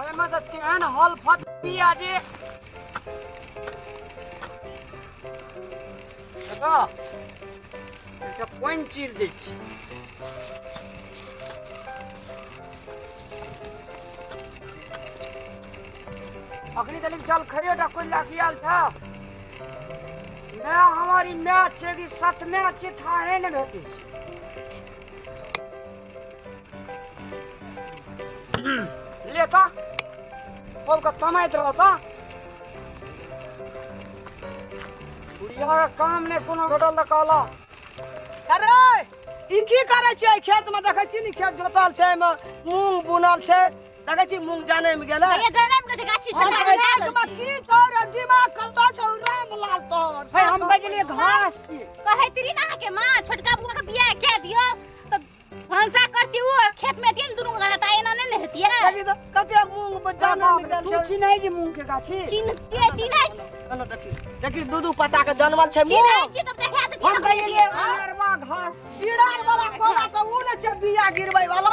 एहिमे तऽ तेहन हल फत बिया जे देखो, एकटा पानि चीर दै छी। अखनी तलिक जल खइयो टा कोई लागी आयल था मैं हमारी मैच छै कि सतमे छी थाहे ने भेटै छै। ले त अब के तमाइत रहता बुढ़िया के काम ने कोनो भेटल त कहला। अरे ई की करै छियै खेत में? देखै छी नी खेत जोतल छै, एहिमे मूंग बुनल छै, देखै छी मूंग जनमि गेलै। भैया जनमि गेल छै, गाछी छोटा अरे बना खेत गेल में छै। की छौ रे दिमाग कतऽ छौ रामलाल तोहर? हे, हम बजलियै घास छियै। कहैत रही ने अहाँके माँ, छोटका बौआ के बियाह कए दियौ तऽ भनसा करती उ और खेत में एतियै ने दुनू गोटा तऽ एना नहि ने हेतियै। देखी तऽ कते मूंग जनमि गेल तू छै। चिन्है छी मूंग के गाछी? चिन्ह चिन्है छी। एना देखी देखी, दू दू पत्ता के जनमल छै मूंग। चिन्है छी तब देखा देतियै हम ने। कहियै अरवा घास छी। बिरार वाला कोला से उ ने छै बिया गिरबै वाला।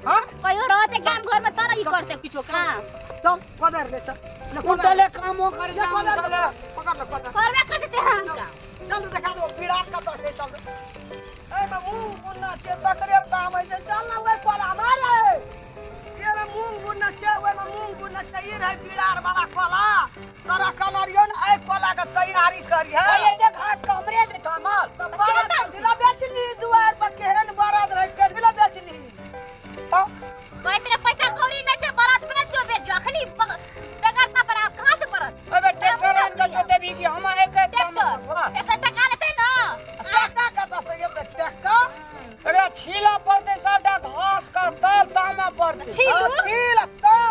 हाँ। कहियो रहते काम घर में तब ने ई करते किछो काम। चल कोदारि ले, चल ले उ कोदारि। चले कामो करे। ले कोदारि ले, पकड़ ले कोदारि। करबे करते हम काम। चल देखा दो बिरार कतऽ छै। चल, एहिमे मूंग बुनना छै तकरे काम होइ छै। चल ने ओहि कोला मारे, एहिमे मूंग बुनना छै, ओहिमे मूंग बुनना छै। ई रहै बिरार वाला कोला, तोरा कहने रहियौ ने एहि कोला के तैयारी करिहे। एते घास के हमरे देता माल। तऽ बरद कथी लए बेचली? दुआरि पर केहन बरद रहै, कथी लए बेचली? तऽ कहैत रहे पैसा कौड़ी नहि छै, बरद बेच दियौ, बेच दियौ। अखनी बेगरता पर आब कहाँ से बरद? अबे ट्रैक्टर आनि कऽ जो देबही कि हम एक ट्रैक्टर ट्रैक्टर टका लेतै ने। टका कतऽ से एतै टका? एकरा छीला पड़तै सबटा घास के, तब तामा पड़तै। छीलू। छील तऽ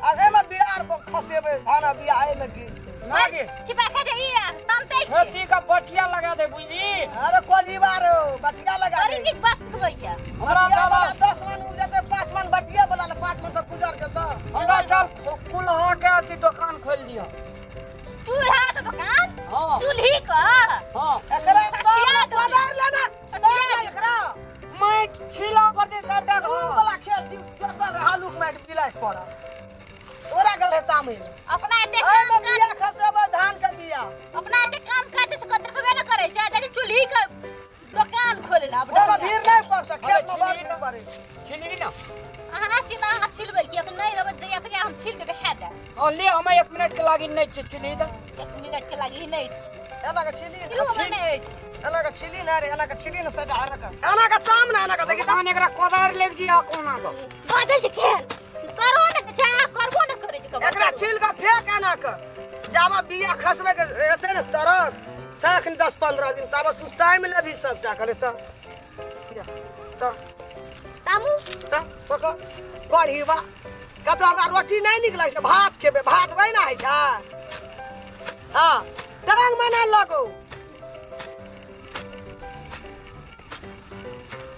आ एहिमे बिरार खसेबै, धान बिया एहिमे गिरतै। ना गे। छिपा खा जाइए तम तै खेती के बटिया लगा दे, बुझली? अरे कोलीबा रे, बटिया लगा बड़ी दे। नीक बात सिखबैया। हमरा बटिया चल वाला 10 मन उपजेतै, 5 मन बटिया वाला ले, 5 मन से गुजर जेतौ। हमरा चल कुल्हा के अथी दोकान खोलि दिअ। चूल्हा के दुकान? हाँ। चूल्ही के? हाँ। एकरा छठिया के कोदारि लेना छठिया के। एकरा माटि छीला पड़तै सबटा मूंग घास। वाला खेत जोतल रहे, आलूक माटि बिलाइ पड़ल, तोरा गेल है तामिल। अपना एते एहिमे काम बिया काज खसेबै, धान के बिया। अपना एते काम काज से देखबे न करै छै, जाइ छै चूल्ही के दुकान खोले ला। ओहिमे भीड़ नहि पड़तै, खेत में बड़ भीड़ पड़ै छै। छिलबी ना? अहाँ छी तऽ अहाँ छिलबै कि नहि रहबै जहिया तहिया हम छिल के देखा देब। और ले, हम 1 मिनट के लागी नहीं छी, छिली दे। 1 मिनट के लागी नहि छी। एना के छिली। छिलू, हमरा नहि अछि। एना के छिली ना रे, एना के छिली ना, सटा एना के, एना के ताम ना, एना के देखी। भगवान एकरा कोदारि लेके जिया कोना के। बाजै छै खेल करो ने छै, अहाँ करबो ने करै छै ककरो। एकरा छील के फेंक एना के, जाबा बिया खसबै के एतै ने तरक छै एखन 10-15 दिन, ताबे तू टाइम लेबही सबटा करे तऽ तऽ तामू। तऽ पकड़ कढ़ी बा कतऽ। हमरा रोटी नहि नीक लागै छै, भात खेबै। भात वही ना होइ छै। हँ, टांग मे नहि लगौ।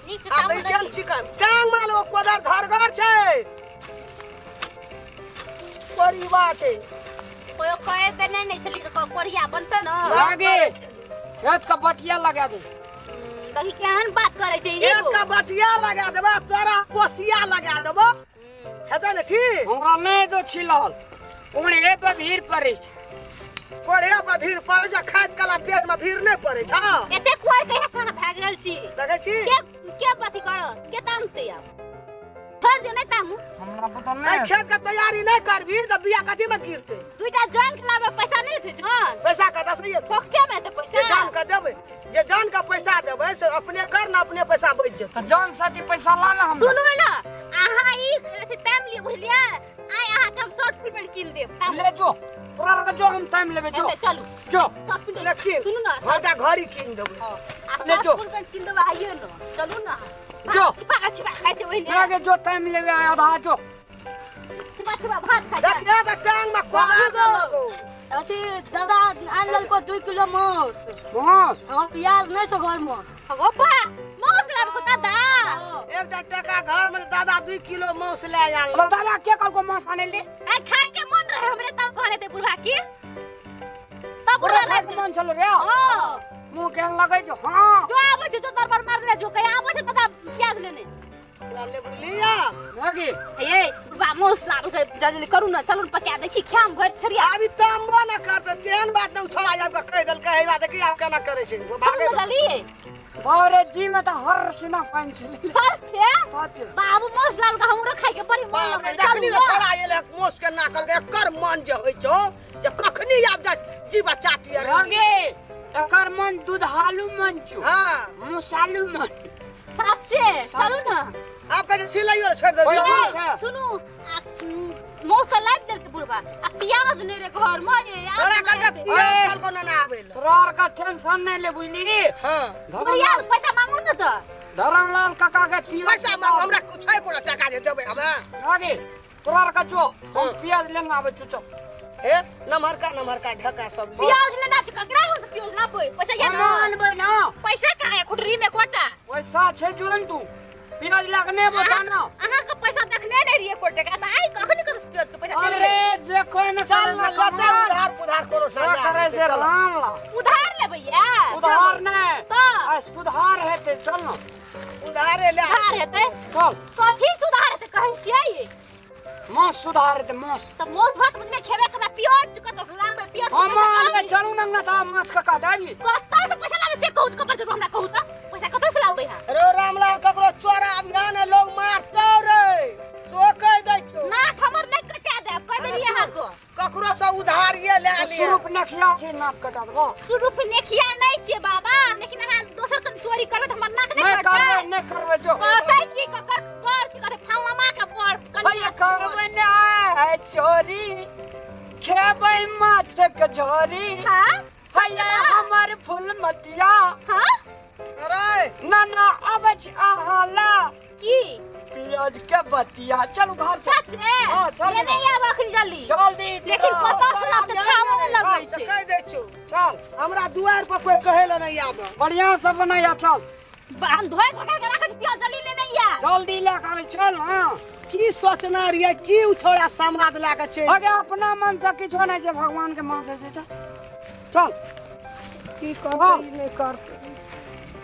नीक से आ तामू तऽ नहि। केहन चिकन टांग मे लगौ कोदार धरगर छै, परिवा छै। कोइ करे तऽ नहि नहि छली तऽ कोढ़िया बनतै ने। लागे खेत के बटिया लगा दे। देखी केहन बात करै छै ई। एक का बटिया लगा देबा, तोरा कोसिया लगा देबो, हेतै ने ठीक? हमरा नहीं दो छिलल, कोणे पे भीड़ पड़ै छै। कोढ़े पर भीड़ पड़ै छै, खाइत कला पेट में भीड़ नहि पड़ै छै। एते कोर कहिया से अहाँ भए गेल छी? देखै छी। के के पथी करत के तामतै? आब छोड़ दियौ, नहि तामू। हमरा पता एहि नहीं। खेत के तैयारी नहि करबी तऽ बिया कथी में गिरतै? दुईटा जन के लाबे पैसा नहि लेतै जन? पैसा कतऽ से एतै? फोकटे में एतै पैसा। जे जान के देबै, जे जान के पैसा देबै से अपने कर ने, अपने पैसा बचि जेतै। तो जान साथी पैसा ला ना हमरा। सुनू ने अहाँ, ई अथी टाइम लिअ, बुझलियै? आइ अहाँके हम शॉर्ट फुल पैंट कीन देब, तामू। ले जो, तोरा लग जो, हम टाइम लेबे, जो। हेतै, चलू। जो। शॉर्ट फुल ले कीन। सुनू ने। घरका घड़ी कीन देबै। आ ले शॉर्ट जो। फुल पैंट कीन देबै आइयो ने, चलू ने। जो। छिपा के छिपा खाइ छै ओहि तोरा ले। के जो टाइम लेबे आधा जो। छिपा छिपा भात खाइ छै। देखिए तऽ टांग में कोदार बाबू गो। लगौ। अथी दादा आनि लेलको 2 किलो मांस। मांस? हाँ, प्याज नहीं छौ घर में। गोपा मांस लाबको दादा। एकटा टका घर में दादा 2 किलो मांस ले आयल। अब दादा के कहलको मांस आने ले? ए खाए के मन रहे हमरे तब कहने थे बुढ़ा की तब बुढ़ा बुढ़ा खाए लाग के मन छलो रे? हाँ। मुंह केहन लगै छौ? हाँ। जो आबै छै जो दरबार मारले जो कहीं आबै छै दादा प्याज लेने। ले बुझलिया लगी हे बुढ़बा मौस लाबल के जल्दी करू न चलू न पका दै छी खाम भरि थरिया। अभी तम्बो न करते तेहन बात न छोड़ा आब के कहि देलकै हे बात की आब केना करै छै वो चलू भागे न जल्दी। बाप रे जी में तो हर सीना पानि छलै। सच छै? सच। बाबू मौस लाबल के हमरो खाइ के बड़ी मन बाप रे लगै। चलू जखनी न। छोड़ा एलै मोस के ना करके एकर मन जे होइ छौ जे कखनी आब जा जीवा चाटी अरे लगे एकर मन दुधालू मन छौ। हां मुसालू मन। सच्चे चलू न। आब कहै छै छिलैयो छोड़ि दे। पैसा ए, छै। सुनू आ, मौस तऽ लाबि देलकै बुढ़बा आ प्याज नहि रे घर मे ये आब छोड़ा नहि कहलकै हेतै। पियाज ए। कहलको ना ना आबै लए। तोरा आर का टेंशन नहीं ले बुझली। हां बुढ़िया पैसा मांगू न तऽ। धर्मलाल काका के पियाज पैसा मांगू हमरा कुछ है कोनो टका जे देबै हमे। लगे तोरा आर का जो हम प्याज लेने आबै छु चल। हे नमहरका नमहरका ढका सब ले। प्याज लेना छै ककरा लग से प्याज लाबै पैसा या हम ना आनबै ना। पैसा कहाँ है खुटरी में कोटा पैसा छै जुरन तू प्याज लगने बताना। अहाँ के पैसा देखने नहीं रहिए कोटे का तऽ आइ कखनी कर प्याज के पैसा चलि अरे रे। जे कोई न चल करे ना से लते कमाल। उधार पुधार कोनो से करे से चल। राम ला। उधार लेबै या उधार नहीं तऽ आ सुधार हेतै चल ना। उधारे ले सुधार हेतै चल। कथी सुधार हेतै कहै छियै? माछ सुधार हेतै माछ। तऽ माछ भात बुझले खेबे करना प्याज कतऽ से लाबै प्याज के हम पैसा आनबै कहाँ चलू ना ना तऽ माछ के काटाबी। कतऽ से पैसा लाबै से कहू तऽ कपर जरूर हमरा कहू तऽ पैसा कतऽ से लाबै अहाँ? रो रामलाल ककरो चोरा अभियान है लोग मारतौ रे सो कहि दै छौ। नाक हमर नहि कटा देब कहि देलियै अहाँके। ककरो से उधार ये ले लिये। सुरूप नखिया छै नाक कटा देबो। सुरूप नखिया नहि छै बाबा लेकिन अहाँ दोसर के चोरी करबै तऽ हमर नाक नहि नहि कटतै। करबै नहि करबै जो। कहतै की ककर बर छै कहतै फलामा के बर कनिया भैया करबै नहि चोरी खेबै माछ के झोरी। हाँ भैया हमर फूलमतिया। हाँ अरे ना ना आबै छी अहाँ ला की प्याज के बतिया। चलू घर से। सच रे? हाँ, चल। ये नहीं आब अखनी जल्दी। जल्दी लेकिन पता से लाब तऽ खाओ नहि लगै से छै। कहि दै छौ। चल। हमरा दुआर पर कोई कहै लए नहि आब। बढ़िया से बनैया चल। हम धोए धका के राखै छी प्याज जल्दी ले नहीं आ। जल्दी लए के आबै चल। हाँ की सोचना रहियै की उ छोड़ा समाद लए के छै। अगे अपना मन से किछो नहि छै भगवान के मन से छै। चल चल। की करतै ई नहि करतै।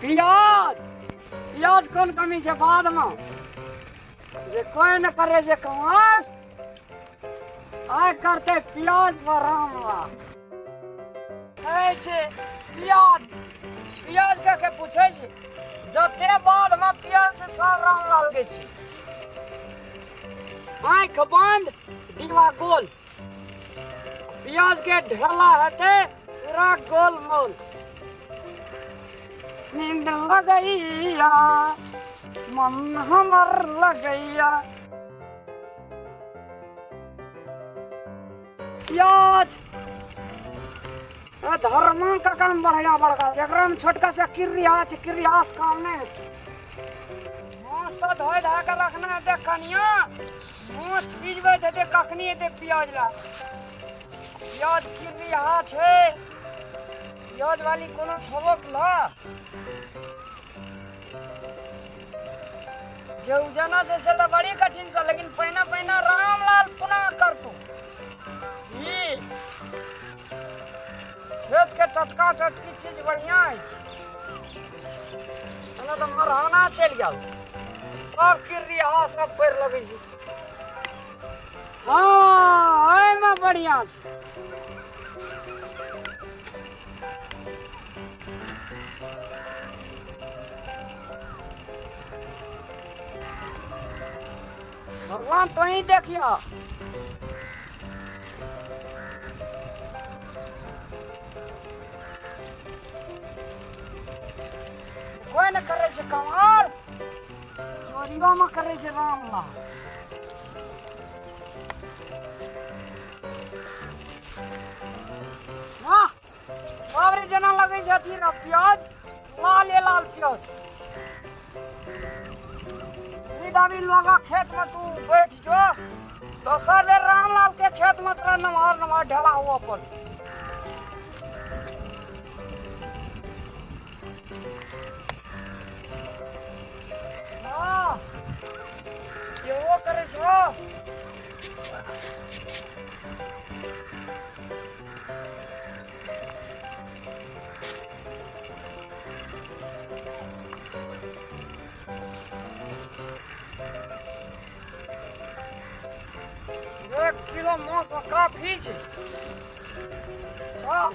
प्याज प्याज कोन कमी छै बाद में जे कोई न करे जे कमाल आय करते प्याज पर रामला। छै प्याज प्याज के के पूछे छै जते बाद में प्याज छै सब रामलाल के छै। आँख बंद डिबा गोल प्याज के ढेला हेतै पूरा गोल मोल। नींद लगैया मन हमर लगैया। प्याज धर्मा का काम बढ़िया बड़का एकरा में छोटका छै किरिया छै किरिया से काम नहीं है। माछ तो धोए धा के रखना है कनिया माछ पिजबै देते कखनी एते प्याज ला। प्याज किरिया छै प्याज वाली कोनो छबक ला जे उजाना छै से तऽ बड़ी कठिन छै लेकिन पहिने पहिने रामलाल पुनः करतू। ई खेत के टटका टटकी चीज बढ़िया है तऽ मरहाना चलि गेल सब किरिया सब पैर लगै छै। हाँ एहिमे बढ़िया छै। भगवान तो ही देखियो। कोई न करे छै कमाल चोरियो में करे छै रामलाल। वाह बाप रे जेना लगै छै अथी रे प्याज लाले लाल प्याज। दाबी लोगा खेत में तू बैठ जो दोसर बेर रामलाल के खेत में तोरा नमहर नमहर ढेला हुआ पर। हाँ केओ करै छौ। 1 किलो मांस में काफी छै। चल,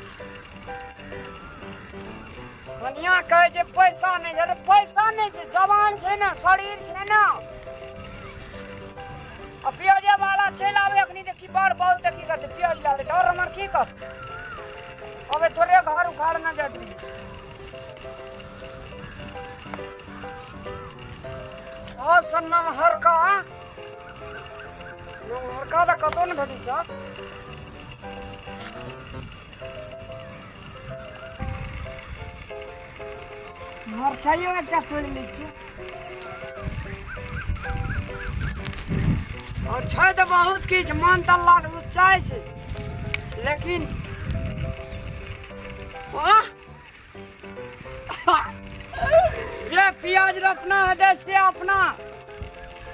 कनिया कहै छै पैसा नहि छै। अरे पैसा नहि छै, जवान छै ने, शरीर छै ने। आ प्याजे वाला चलि आबै अखनी तऽ की बड़ बहुत तऽ की करतै? प्याज लए लेतै आओर हमर की करतै? अबे तोरे घर उखाड़ ना जात। सबसँ नमहरका, नमहरका तऽ कतौ नहि भेटै छै। मरचाइयो एकटा तोड़ि लै छियै। आओर छै तऽ बहुत किछु, मन तऽ लागल चाहै छै, लेकिन वाह, जे प्याज रोपना हेतै से अपना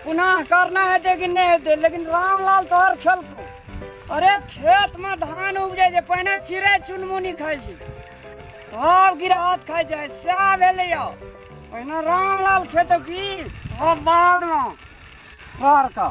पुनः करना हेतै कि नहि हेतै। लेकिन रामलाल तोहर खेलको। अरे, खेतमे धान उपजै छै, पहिने चिड़ै चुनमुनी खाइ छै, तब गिरहत खाइ छै। सएह भेलै यौ। पहिने रामलाल खेतौ की, तब बादमे तोहर का।